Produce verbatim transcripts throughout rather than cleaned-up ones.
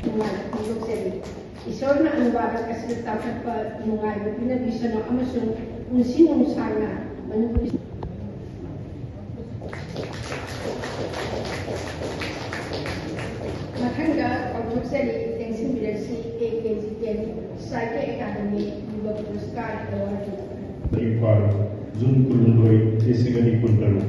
ꯅꯨꯡꯉꯥꯏꯕ ꯐꯣꯡꯗꯣꯛꯆꯔꯤ꯫ ꯏꯁꯣꯔꯅ ꯑꯅꯨꯔꯥꯙ ꯑꯁꯤ ꯆꯥꯎꯈꯠꯄ ꯅꯨꯡꯉꯥꯏꯕ ꯄꯤꯅꯕꯤꯁꯅꯨ ꯑꯃꯁꯨꯡ ꯄꯨꯟꯁꯤ ꯅꯨꯡꯁꯥꯡꯅ ꯃꯅꯤꯄꯨꯔꯤ꯫ ꯃꯊꯪꯗ ꯀꯧꯊꯣꯛꯆꯔꯤ, Lengshinbirsi, A K G ten Sahitya Akademi Yuva Puraskar award. Imphal, June ꯀꯨꯟꯍꯨꯝꯗꯣꯏ, ꯂꯤꯁꯤꯡ ꯑꯅꯤ ꯀꯨꯟꯇꯔꯨꯛ꯫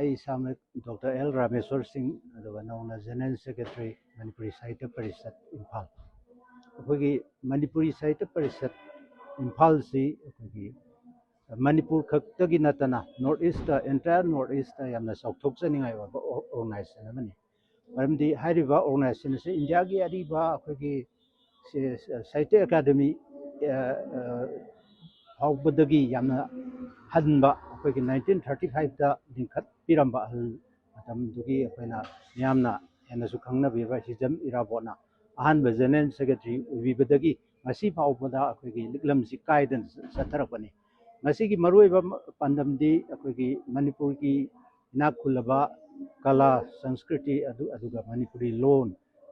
ꯑꯩ ꯏꯁꯥꯃꯛ ꯗꯣꯛꯇꯔ ꯑꯦꯜ ꯔꯥꯃꯦꯁꯣꯔ ꯁꯤꯡ, ꯑꯗꯨꯒ ꯅꯧꯅ ꯖꯦꯅꯔꯦꯜ ꯁꯦꯀ꯭ꯔꯦꯇꯔꯤ, ꯃꯅꯤꯄꯨꯔꯤ ꯁꯥꯍꯤꯇ꯭ꯌ ꯄꯔꯤꯁꯠ, ꯏꯝꯐꯥꯜ꯫ ꯑꯩꯈꯣꯏꯒꯤ ꯃꯅꯤꯄꯨꯔꯤ ꯁꯥꯍꯤꯇ꯭ꯌ ꯄꯔꯤꯁꯠ ꯏꯝꯐꯥꯜꯁꯤ ꯑꯩꯈꯣꯏꯒꯤ ꯃꯅꯤꯄꯨꯔ ꯈꯛꯇꯒꯤ ꯅꯠꯇꯅ north east, entire north east ꯌꯥꯝꯅ ꯆꯥꯎꯊꯣꯛꯆꯅꯤꯡꯉꯥꯏ ꯑꯣꯏꯕ ꯑꯣꯔ-, ꯑꯣꯔꯒꯅꯥꯏꯖꯦꯁꯟ ꯑꯃꯅꯤ꯫ ꯃꯔꯝꯗꯤ ꯍꯥꯏꯔꯤꯕ ꯑꯣꯔꯒꯅꯥꯏꯖꯦꯁꯟ ꯑꯁꯤ ꯏꯟꯗꯤꯌꯥꯒꯤ ꯑꯔꯤꯕ ꯑꯩꯈꯣꯏꯒꯤ ꯁꯤ-, ꯁꯥꯍꯤꯇ꯭ꯌ ꯑꯦꯀꯥꯗꯃꯤ, ꯑ, ꯑ, ꯐꯥꯎꯕꯗꯒꯤ ꯌꯥꯝꯅ ꯍꯟꯕ, ꯑꯩꯈꯣꯏꯒꯤ ꯅꯥꯏꯟꯇꯤꯟ ꯊꯥꯔꯇꯤ ꯐꯥꯏꯚꯇ ꯂꯤꯡꯈꯠꯄꯤꯔꯝꯕ ꯑꯍꯜ ꯃꯇꯝꯗꯨꯒꯤ ꯑꯩꯈꯣꯏꯅ ꯃꯤꯌꯥꯝꯅ ꯍꯦꯟꯅꯁꯨ ꯈꯪꯅꯕꯤꯕ ꯍꯤꯖꯝ ꯏꯔꯥꯕꯣꯠꯅ ꯑꯍꯥꯟꯕ ꯖꯦꯅꯔꯦꯜ ꯁꯦꯀ꯭ꯔꯦꯇꯔꯤ ꯑꯣꯏꯕꯤꯕꯗꯒꯤ ꯉꯁꯤ ꯐꯥꯎꯕꯗ ꯑꯩꯈꯣꯏꯒꯤ ꯂꯤꯛꯂꯝꯁꯤ ꯀꯥꯏꯗꯅ ꯆꯠꯊꯔꯛꯄꯅꯤ꯫ ꯃꯁꯤꯒꯤ ꯃꯔꯨꯑꯣꯏꯕ ꯄꯥꯟꯗꯝꯗꯤ ꯑꯩꯈꯣꯏꯒꯤ ꯃꯅꯤꯄꯨꯔꯒꯤ ꯏꯅꯥꯛ ꯈꯨꯜꯂꯕ ꯀꯂꯥ, ꯁꯪꯁꯀ꯭ꯔꯤꯇꯤ ꯑꯗꯨ, ꯑꯗꯨꯒ ꯃꯅꯤꯄꯨꯔꯤ ꯂꯣꯟ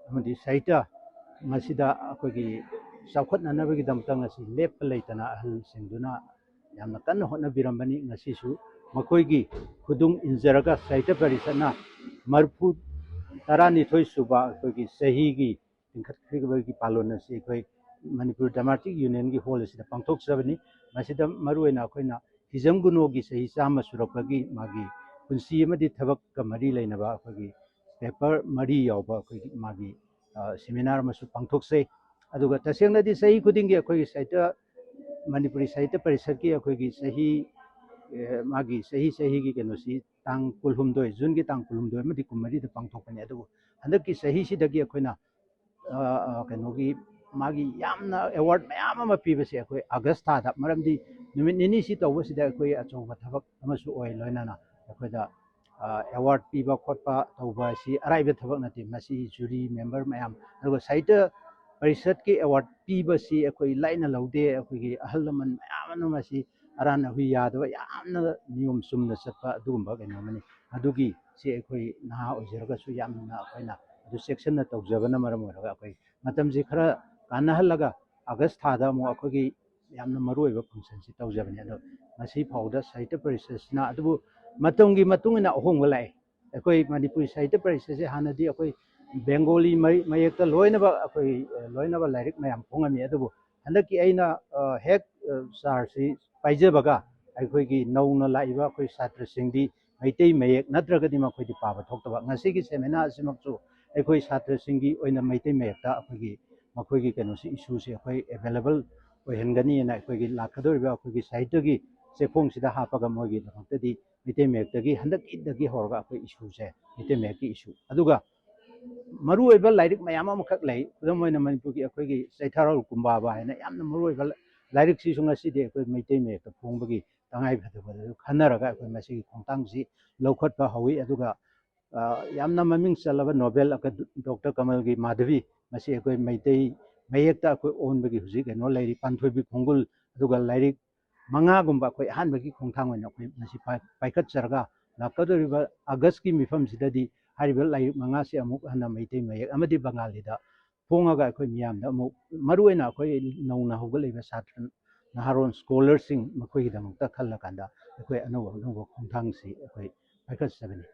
ꯑꯃꯗꯤ ꯁꯥꯍꯤꯇ꯭ꯌ ꯃꯁꯤꯗ ꯑꯩꯈꯣꯏꯒꯤ ꯆꯥꯎꯈꯠꯅꯅꯕꯒꯤꯗꯃꯛꯇ ꯉꯁꯤ ꯂꯦꯞꯄ ꯂꯩꯇꯅ ꯑꯍꯜꯁꯤꯡꯗꯨꯅ ꯌꯥꯝꯅ ꯀꯟꯅ ꯍꯣꯠꯅꯕꯤꯔꯝꯕꯅꯤ꯫ ꯉꯁꯤꯁꯨ ꯃꯈꯣꯏꯒꯤ ꯈꯨꯗꯨꯡ ꯏꯟꯖꯔꯒ ꯁꯥꯍꯤꯇ꯭ꯌ ꯄꯔꯤꯁꯠꯅ ꯃꯔꯤꯐꯨ ꯇꯔꯥꯅꯤꯊꯣꯏ ꯁꯨꯕ ꯑꯩꯈꯣꯏꯒꯤ ꯆꯍꯤꯒꯤ ꯂꯤꯡꯈꯠꯈꯤꯕꯒꯤ ꯄꯥꯂꯣꯟ ꯑꯁꯤ ꯑꯩꯈꯣꯏ ꯃꯅꯤꯄꯨꯔ ꯗ꯭ꯔꯃꯥꯇꯤꯛ ꯌꯨꯅꯤꯌꯟꯒꯤ ꯍꯣꯜ ꯑꯁꯤꯗ ꯄꯥꯡꯊꯣꯛꯆꯕꯅꯤ꯫ ꯃꯁꯤꯗ ꯃꯔꯨꯑꯣꯏꯅ ꯑꯩꯈꯣꯏꯅ ꯍꯤꯖꯝ ꯒꯨꯅꯣꯒꯤ ꯆꯍꯤ ꯆꯥꯝꯃ ꯁꯨꯔꯛꯄꯒꯤ ꯃꯥꯒꯤ ꯄꯨꯟꯁꯤ ꯑꯃꯗꯤ ꯊꯕꯛꯀ ꯃꯔꯤ ꯂꯩꯅꯕ ꯑꯩꯈꯣꯏꯒꯤ ꯄꯦꯄꯔ ꯃꯔꯤ ꯌꯥꯎꯕ ꯑꯩꯈꯣꯏꯒꯤ ꯃꯥꯒꯤ, ꯑ, ꯁꯦꯃꯤꯅꯥꯔ ꯑꯃꯁꯨ ꯄꯥꯡꯊꯣꯛꯆꯩ꯫ ꯑꯗꯨꯒ ꯇꯁꯦꯡꯅꯗꯤ ꯆꯍꯤ ꯈꯨꯗꯤꯡꯒꯤ ꯑꯩꯈꯣꯏꯒꯤ ꯁꯥꯍꯤꯇ꯭ꯌ, ꯃꯅꯤꯄꯨꯔꯤ ꯁꯥꯍꯤꯇ꯭ꯌ ꯄꯔꯤꯁꯠꯀꯤ ꯑꯩꯈꯣꯏꯒꯤ ꯆꯍꯤ, ꯑꯦ, ꯃꯥꯒꯤ ꯆꯍꯤ ꯆꯍꯤꯒꯤ ꯀꯩꯅꯣꯁꯤ ꯇꯥꯡ ꯀꯨꯟꯍꯨꯝꯗꯣꯏ, ꯖꯨꯟꯒꯤ ꯇꯥꯡ ꯀꯨꯟꯍꯨꯝꯗꯣꯏ ꯑꯃꯗꯤ ꯀꯨꯟꯃꯔꯤꯗ ꯄꯥꯡꯊꯣꯛꯄꯅꯤ꯫ ꯑꯗꯨꯕꯨ ꯍꯟꯗꯛꯀꯤ ꯆꯍꯤꯁꯤꯗꯒꯤ ꯑꯩꯈꯣꯏꯅ, ꯑ, ꯑ, ꯀꯩꯅꯣꯒꯤ ꯃꯥꯒꯤ ꯌꯥꯝꯅ ꯑꯦꯋꯥꯔꯗ ꯃꯌꯥꯝ ꯑꯃ ꯄꯤꯕꯁꯦ ꯑꯩꯈꯣꯏ ꯑꯥꯒꯁ ꯊꯥꯗ, ꯃꯔꯝꯗꯤ ꯅꯨꯃꯤꯠ ꯅꯤꯅꯤꯁꯤ ꯇꯧꯕꯁꯤꯗ ꯑꯩꯈꯣꯏ ꯑꯆꯧꯕ ꯊꯕꯛ ꯑꯃꯁꯨ ꯑꯣꯏ, ꯂꯣꯏꯅꯅ ꯑꯩꯈꯣꯏꯗ, ꯑ, ꯑꯦꯋꯥꯔꯗ ꯄꯤꯕ ꯈꯣꯠꯄ ꯇꯧꯕ ꯑꯁꯤ ꯑꯔꯥꯏꯕ ꯊꯕꯛ ꯅꯠꯇꯦ꯫ ꯃꯁꯤ ꯖꯨꯔꯤ ꯃꯦꯝꯕꯔ ꯃꯌꯥꯝ, ꯑꯗꯨꯒ ꯁꯥꯍꯤꯇ꯭ꯌ ꯄꯔꯤꯁꯠꯀꯤ ꯑꯦꯋꯥꯔꯗ ꯄꯤꯕꯁꯤ ꯑꯩꯈꯣꯏ ꯂꯥꯏꯅ ꯂꯧꯗꯦ꯫ ꯑꯩꯈꯣꯏꯒꯤ ꯑꯍꯜ ꯂꯃꯟ ꯃꯌꯥꯝ ꯑꯃ ꯃꯁꯤ ꯑꯔꯥꯟ ꯑꯍꯨꯏ ꯌꯥꯗꯕ ꯌꯥꯝꯅ ꯅꯤꯌꯣꯝ ꯆꯨꯝꯅ ꯆꯠꯄ ꯑꯗꯨꯒꯨꯝꯕ ꯀꯩꯅꯣ ꯑꯃꯅꯤ꯫ ꯑꯗꯨꯒꯤ ꯁꯤ ꯑꯩꯈꯣꯏ ꯅꯍꯥ ꯑꯣꯏꯖꯔꯒꯁꯨ ꯌꯥꯝꯅ ꯑꯩꯈꯣꯏꯅ ꯑꯗꯨ ꯆꯦꯛꯁꯤꯟꯅ ꯇꯧꯖꯕꯅ ꯃꯔꯝ ꯑꯣꯏꯔꯒ ꯑꯩꯈꯣꯏ ꯃꯇꯝꯁꯤ ꯈꯔ ꯀꯥꯟꯅꯍꯜꯂꯒ ꯑꯥꯒꯁ ꯊꯥꯗ ꯑꯃꯨꯛ ꯑꯩꯈꯣꯏꯒꯤ ꯌꯥꯝꯅ ꯃꯔꯨꯑꯣꯏꯕ ꯐꯪꯁꯟꯁꯤ ꯇꯧꯖꯕꯅꯤ꯫ ꯑꯗꯣ ꯉꯁꯤ ꯐꯥꯎꯕꯗ ꯁꯥꯍꯤꯇ꯭ꯌ ꯄꯔꯤꯁꯠꯁꯤꯅ, ꯑꯗꯨꯕꯨ ꯃꯇꯝꯒꯤ ꯃꯇꯨꯡ ꯏꯟꯅ ꯑꯍꯣꯡꯕ ꯂꯥꯛꯑꯦ꯫ ꯑꯩꯈꯣꯏ ꯃꯅꯤꯄꯨꯔꯤ ꯁꯥꯍꯤꯇ꯭ꯌ ꯄꯔꯤꯁꯠꯁꯦ ꯍꯥꯟꯅꯗꯤ ꯑꯩꯈꯣꯏ ꯕꯦꯡꯒꯣꯂꯤ ꯃꯩ-, ꯃꯌꯦꯛꯇ ꯂꯣꯏꯅꯕ ꯑꯩꯈꯣꯏ, ꯑ, ꯂꯣꯏꯅꯕ ꯂꯥꯏꯔꯤꯛ ꯃꯌꯥꯝ ꯐꯣꯡꯉꯝꯃꯤ꯫ ꯑꯗꯨꯕꯨ ꯍꯟꯗꯛꯀꯤ ꯑꯩꯅ, ꯑ, ꯍꯦꯛ, ꯑ, ꯆꯥꯔꯖꯁꯤ ꯄꯥꯏꯖꯕꯒ ꯑꯩꯈꯣꯏꯒꯤ ꯅꯧꯅ ꯂꯥꯛꯏꯕ ꯑꯩꯈꯣꯏ ꯁꯥꯇ꯭ꯔꯁꯤꯡꯗꯤ ꯃꯩꯇꯩ ꯃꯌꯦꯛ ꯅꯠꯇ꯭ꯔꯒꯗꯤ ꯃꯈꯣꯏꯗꯤ ꯄꯥꯕ ꯊꯣꯛꯇꯕ꯫ ꯉꯁꯤꯒꯤ ꯁꯦꯃꯤꯅꯥꯔ ꯑꯁꯤꯃꯛꯁꯨ ꯑꯩꯈꯣꯏ ꯁꯥꯇ꯭ꯔꯁꯤꯡꯒꯤ ꯑꯣꯏꯅ ꯃꯩꯇꯩ ꯃꯌꯦꯛꯇ ꯑꯩꯈꯣꯏꯒꯤ, ꯃꯈꯣꯏꯒꯤ ꯀꯩꯅꯣꯁꯤ, ꯏꯁꯨꯁꯦ ꯑꯩꯈꯣꯏ ꯑꯦꯚꯦꯂꯦꯕꯜ ꯑꯣꯏꯍꯟꯒꯅꯤꯅ ꯑꯩꯈꯣꯏꯒꯤ ꯂꯥꯛꯀꯗꯧꯔꯤꯕ ꯑꯩꯈꯣꯏꯒꯤ ꯁꯥꯍꯤꯇ꯭ꯌꯒꯤ ꯆꯦꯐꯣꯡꯁꯤꯗ ꯍꯥꯞꯄꯒ ꯃꯣꯏꯒꯤꯗꯃꯛꯇꯗꯤ ꯃꯩꯇꯩ ꯃꯌꯦꯛꯇꯒꯤ ꯍꯟꯗꯛꯀꯤꯗꯒꯤ ꯍꯧꯔꯒ ꯑꯩꯈꯣꯏ ꯏꯁꯨꯁꯦ, ꯃꯩꯇꯩ ꯃꯌꯦꯛꯀꯤ ꯏꯁꯨ, ꯑꯗꯨꯒ ꯃꯔꯨꯑꯣꯏꯕ ꯂꯥꯏꯔꯤꯛ ꯃꯌꯥꯝ ꯑꯃꯈꯛ ꯂꯩ꯫ ꯈꯨꯗꯝ ꯑꯣꯏꯅ ꯃꯅꯤꯄꯨꯔꯒꯤ ꯑꯩꯈꯣꯏꯒꯤ ꯆꯩꯊꯥꯔꯣꯜ ꯀꯨꯝꯕꯥꯕ ꯍꯥꯏꯅ ꯌꯥꯝꯅ ꯃꯔꯨꯑꯣꯏꯕ ꯂꯥꯏꯔꯤꯛꯁꯤꯁꯨ ꯉꯁꯤꯗꯤ ꯑꯩꯈꯣꯏ ꯃꯩꯇꯩ ꯃꯌꯦꯛꯇ ꯐꯣꯡꯕꯒꯤ ꯇꯉꯥꯏ ꯐꯗꯕꯗꯨ ꯈꯟꯅꯔꯒ ꯑꯩꯈꯣꯏ ꯃꯁꯤꯒꯤ ꯈꯣꯡꯊꯥꯡꯁꯤ ꯂꯧꯈꯠꯄ ꯍꯧꯏ꯫ ꯑꯗꯨꯒ, ꯑ, ꯌꯥꯝꯅ ꯃꯃꯤꯡ ꯆꯠꯂꯕ ꯅꯣꯕꯦꯜ ꯑꯀ-, ꯗꯣꯛꯇꯔ ꯀꯃꯜꯒꯤ ꯃꯥꯙꯕꯤ, ꯃꯁꯤ ꯑꯩꯈꯣꯏ ꯃꯩꯇꯩ ꯃꯌꯦꯛꯇ ꯑꯩꯈꯣꯏ ꯑꯣꯟꯕꯒꯤ ꯍꯧꯖꯤꯛ ꯀꯩꯅꯣ ꯂꯩꯔꯤ, ꯄꯥꯟꯊꯣꯏꯕꯤ ꯈꯣꯡꯒꯨꯜ, ꯑꯗꯨꯒ ꯂꯥꯏꯔꯤꯛ ꯃꯉꯥꯒꯨꯝꯕ ꯑꯩꯈꯣꯏ ꯑꯍꯥꯟꯕꯒꯤ ꯈꯣꯡꯊꯥꯡ ꯑꯣꯏꯅ ꯑꯩꯈꯣꯏ ꯉꯁꯤ ꯄꯥꯏ-, ꯄꯥꯏꯈꯠꯆꯔꯒ, ꯂꯥꯛꯀꯗꯧꯔꯤꯕ ꯑꯥꯒꯁꯀꯤ ꯃꯤꯐꯝꯁꯤꯗꯗꯤ ꯍꯥꯏꯔꯤꯕ ꯂꯥꯏꯔꯤꯛ ꯃꯉꯥꯁꯤ ꯑꯃꯨꯛ ꯍꯟꯅ ꯃꯩꯇꯩ ꯃꯌꯦꯛ ꯑꯃꯗꯤ ꯕꯪꯒꯥꯂꯤꯗ ꯐꯣꯡꯉꯒ ꯑꯩꯈꯣꯏ ꯃꯤꯌꯥꯝꯗ ꯑꯃꯨꯛ, ꯃꯔꯨꯑꯣꯏꯅ ꯑꯩꯈꯣꯏ ꯅꯧꯅ ꯍꯧꯒꯠꯂꯛꯏꯕ ꯁꯥꯇ꯭ꯔ ꯅꯍꯥꯔꯣꯜ ꯁ꯭ꯀꯣꯂꯔꯁꯤꯡ, ꯃꯈꯣꯏꯒꯤꯗꯃꯛꯇ ꯈꯜꯂꯀꯥꯟꯗ ꯑꯩꯈꯣꯏ ꯑꯅꯧ ꯑꯅꯧꯕ ꯈꯣꯡꯊꯥꯡꯁꯤ ꯑꯩꯈꯣꯏ ꯄꯥꯏꯈꯠꯆꯒꯅꯤ꯫